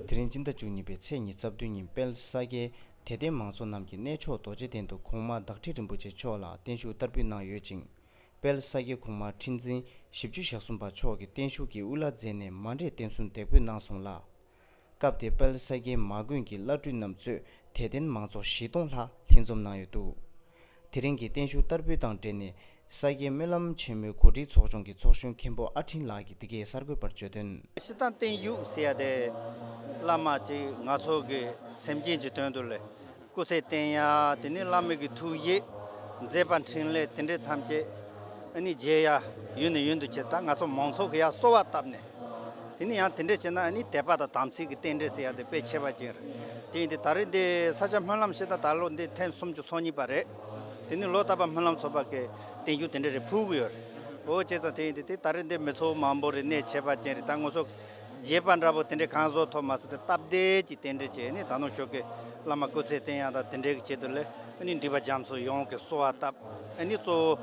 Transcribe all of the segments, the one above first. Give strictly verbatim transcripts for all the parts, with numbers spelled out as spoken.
དེ་རིང་སྤྱི་ཟླ་བཅུ་གཉིས་པའི་ཚེས་ཉི་ཤུ་རྩ་བདུན་ཉིན་དཔལ་ས་སྐྱའི་དད་ལྡན་མང་ཚོགས་རྣམས་ཀྱིས་གནས་མཆོག་རྡོ་རྗེ་གདན་དུ་གོང་མ་བདག་ཁྲི་རིན་པོ་ཆེ་མཆོག་ལ་བརྟན་བཞུགས་བསྟར་འབུལ་གནང་ཡོད་ཅིང་། དཔལ་ས་སྐྱའི་གོང་མ་ཁྲི་འཛིན་བཞི་བཅུ་ཞེ་གསུམ་པ་མཆོག་གིས་བརྟན་བཞུགས་ཀྱི་དབུ་བླ་མཛད་ནས་མཎྜལ་རྟེན་གསུམ་འདེགས་འབུལ་གནང་སོང་ལ། སྐབས་དེར་དཔལ་ས་སྐྱའི་མ་དགོན་གྱི་བླ་སྤྲུལ་རྣམས་གཙོས་དད་ལྡན་མང་ཚོགས་བཞི་སྟོང་ལྷག་ལྷན་འཛོམས་གནང་ཡོད་འདུག་དེ་རིང་གི་བརྟན་བཞུགས་བསྟར་འབུལ་དང་འབྲེལ་ནས་ས་སྐྱའི་སྨོན་ལམ་ཆེན་མོའི་གོ་སྒྲིག་ཚོགས་ཆུང་གི་ཚོགས་གཞོན་མཁན་པོ་ཨ་འཕྲིན་ལགས་ཀྱིས་འདི་གའི་གསར་འགོད་པར་བརྗོད་དོན། སྤྱིར་བཏང་བརྟན་བཞུགས་ཟེར་ཡ་དེ་བླ་མ་ཅིག་ང་ཚོ་གི་སེམས་ཅན་གྱི་དོན་དུ་ལས་སྐུ་ཚེ་བརྟན་ཡ། དེ་ནས་བླ་མའི་གི་ཐུགས་བཞེད་མཛད་པ་འཕྲིན་ལས་དེ་འདྲ་ཐམས་ཅད་ཨ་ནི་མཇལ་ཡ་ཡུན་ནས་ཡུན་དུ་བྱས། ད་ང་ཚོ་མང་ཚོགས་ཀྱི་ཡ་གསོལ་བ་བཏབ་ནས། དེ་ནས་ཡང་དེ་འདྲ་བྱས་ན་ཨ་ནི་དད་པ་དང་དམ་ཚིག་གི་རྟེན་འབྲེལ་ཟེར་ཡ་དེ་དཔེ་ཆེ་བ་ཅན་རེད། དེ་ཡིན་དུས་ད་རེས་འདི་ས་སྐྱ་སྨོན་ལམ་ཞེས་ད་ད་ལོ་འདི་ཐེངས་སུམ་ཅུ་སོ་གཉིས་པ་རེད། དེ་ནས་ལོ་རྟག་པར་སྨོན་ལམ་ཚོགས་པ་གི་བརྟན་བཞུགས་དེ་འདྲ་རེ་ཕུལ་གི་ཡོད་རེད། འོ་བྱས་ཙང་དེ་ཡིན་དུས་དེ་ད་རེས་འདི་མི་ཚོགས་མང་པོ་རེ་གནས་ཆེ་བ་ཅན་རེད། ད་ང་ཚོ་རྗེས་དཔང་འདྲ་པོ་དེ་འདྲའི་གང་བཟོ་ཐོབ་མ་སོང་སྟེ། སྟབས་བདེ་ཅིག་དེ་འདྲ་བྱས་ནས་ད་ནང་ཞོགས་ཀས་བླ་མ་སྐུ་ཚེ་བརྟན་ཡག་དང་དེ་འདྲའི་གི་ཆེད་དུ་ལས་ཨ་ནི་འདུས་པ་རྒྱ་མཚོ་ཡོངས་ཀྱི་གསོལ་བ་བཏབ། ཨ་ནི་གཙོ་བོ་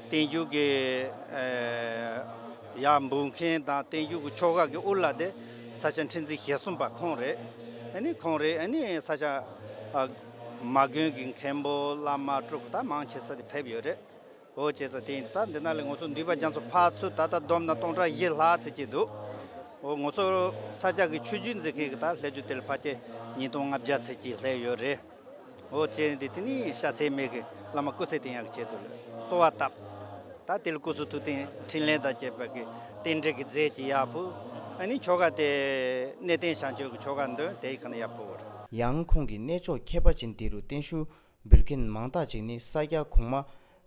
བརྟན་བཞུགས་ཀྱི་ཨ་ཡར་འབུལ་མཁན་དང་བརྟན་བཞུགས་ཀྱི་ཆོ་ག་གི་དབུ་བླ་དེ་ས་སྐྱ་ཁྲི་འཛིན་ཞེ་གསུམ་པ་ཁོང་རེད། ཨ་ནི་ཁོང་རེད། ཨ་ནི་ས་སྐྱ་ཨ་མ་དགོན་གྱི་མཁན་པོ་བླ་མ་སྤྲུལ་སྐུ་ད་མང་ཆེ་ས་དེ་ཕེབས་ཡོད་རེད། འོ་བྱས་ཙང་དེ་ཡིན་དུས་ད་འདི་ན་ལས་ང་ཚོ་འདུས་པ་རྒྱ་མཚོ་ཕར་ཚུར་ད་ལྟ་བསྡོམས་ན་སྟོང་ཕྲག་བཞི་ལྷག་ཙམ་ཅིག་འདུག་འོ་ང་ཚོ་ས་སྐྱ་གི་ཆོས་བརྒྱུད་འཛིན་མཁན་གྱི་ད་སླེབས་རྒྱུ་དེ་ལ་ཕལ་ཆེར་ཉིས་སྟོང་ལྔ་བརྒྱ་ཙམ་ཅིག་སླེབས་ཡོད་རེད། འོ་བྱས་ནས་དེ་ནས་ཤ་ཚའི་མི་གི་བླ་མ་སྐུ་ཚེ་བརྟན་ཡག་གི་ཆེད་དུ་ལ་གསོལ་བ་བཏབ། ད་དེ་ལ་སྐུ་གསུང་ཐུགས་རྟེན་འཕྲིན་ལས་དང་བཅས་པ་གི་རྟེན་འབྲེལ་གྱི་རྫས་ཅིག་ཡར་ཕུལ། ཨ་ནི་ཆོ་ག་དེ་གནས་བརྟན་བྱང་ཆུབ་ཀྱི་ཆོ་ག་འདོན་དེ་ཡི་ཁ་ནས་ཡར་ཕུལ་བ་རེད། ཡང་ཁོང་གིས་གནས་མཆོག་ཁྱད་པར་ཅན་འདི་རུ་བརྟན་བཞུགས་འབུལ་མཁན་མང་དག་ཅིག་ནི་ས་སྐྱ་གོང་མ་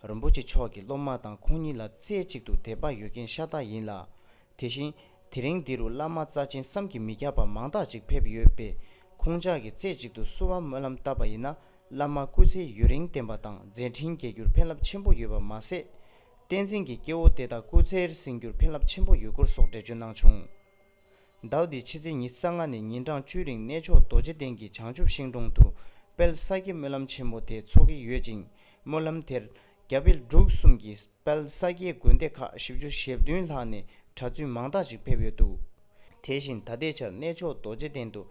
རིན་པོ་ཆེ་མཆོག་གི་སློབ་མ་དང་ཁོང་གཉིས་ལ་རྩེ་གཅིག་ཏུ་དད་པ་ཡོད་མཁན་ཤ་སྟག་ཡིན་ལ། དེ་བཞིན་དེ་རིང་འདི་རུ་བླ་མ་རྩ་ཆེན་བསམ་གྱིས་མི་ཁྱབ་པ་མང་དག་ཅིག་ཕེབས་ཡོད་པས། ཁོང་ཅག་གིས་རྩེ་གཅིག་ཏུ་གསོལ་བ་སྨོན་ལམ་བཏབ་པ་ཡིན་ན། བླ་མ་སྐུ་ཚེ་ཡུན་རིང་བརྟན་པ་དང་མཛད་འཕྲིན་རྒྱས་རྒྱུར་ཕན་རླབས་ཆེན་པོ་ཡོད་པ་མ་ཟད། བསྟན་འཛིན་གྱི་སྐྱེ་བོ་དེ་དག་སྐུ་ཚེར་བསྲིང་རྒྱུར་ཕན་རླབས་ཆེན་པོ་ཡོད་སྐོར་སོགས་འགྲེལ་བརྗོད་གནང་བྱུང་། ཟླ་བ་འདིའི་ཕྱི་ཚེས་ཉི་ཤུ་རྩ་ལྔ་ནས་ཉིན་གྲངས་བཅུའི་རིང་གནས་མཆོག་རྡོ་རྗེ་གདན་གྱི་བྱང་ཆུབ་ཤིང་དྲུང་དུ་དཔལ་ས་སྐྱའི་སྨོན་ལམ་ཆེན་མོ་དེ་འཚོགས་ཀྱི་ཡོད་ཅིང་། སྨོན་ལམ་དེར་རྒྱ་བལ་འབྲུག་གསུམ་གྱི་དཔལ་ས་སྐྱའི་དགོན་སྡེ་ཁག་བཞི་བཅུ་ཞེ་བདུན་ལྷག་ནས་གྲྭ་བཙུན་མང་དག་ཅིག་ཕེབས་ཡོད་འདུག་དེ་བཞིན་ད་ལྟའི་ཆར་གནས་མཆོག་རྡོ་རྗེ་གདན་དུ་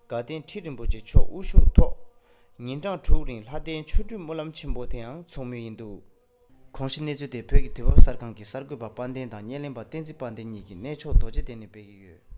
དགའ་ལྡན་ཁྲི་རིན་པོ་ཆེ་མཆོག་དབུ་བཞུགས་ཐོག་ཉིན་གྲངས་དྲུག་རིང་ལྷ་ལྡན་ཆོ་འཕྲུལ་སྨོན་ལམ་ཆེན་མོ་དེའང་འཚོགས་མུས་ཡིན་འདུག་གོང་ཞུས་གནས་ཚུལ་དེ་བོད་ཀྱི་དུས་བབ་གསར་ཁང་གི་གསར་འགོད་པ་དཔལ་ལྡན་དང་བརྙན་ལེན་པ་བསྟན་འཛིན་དཔལ་ལྡན་གཉིས་ཀྱིས་གནས་མཆོག་རྡོ་རྗེ་གདན་ནས་སྤེལ་གྱི་ཡོད།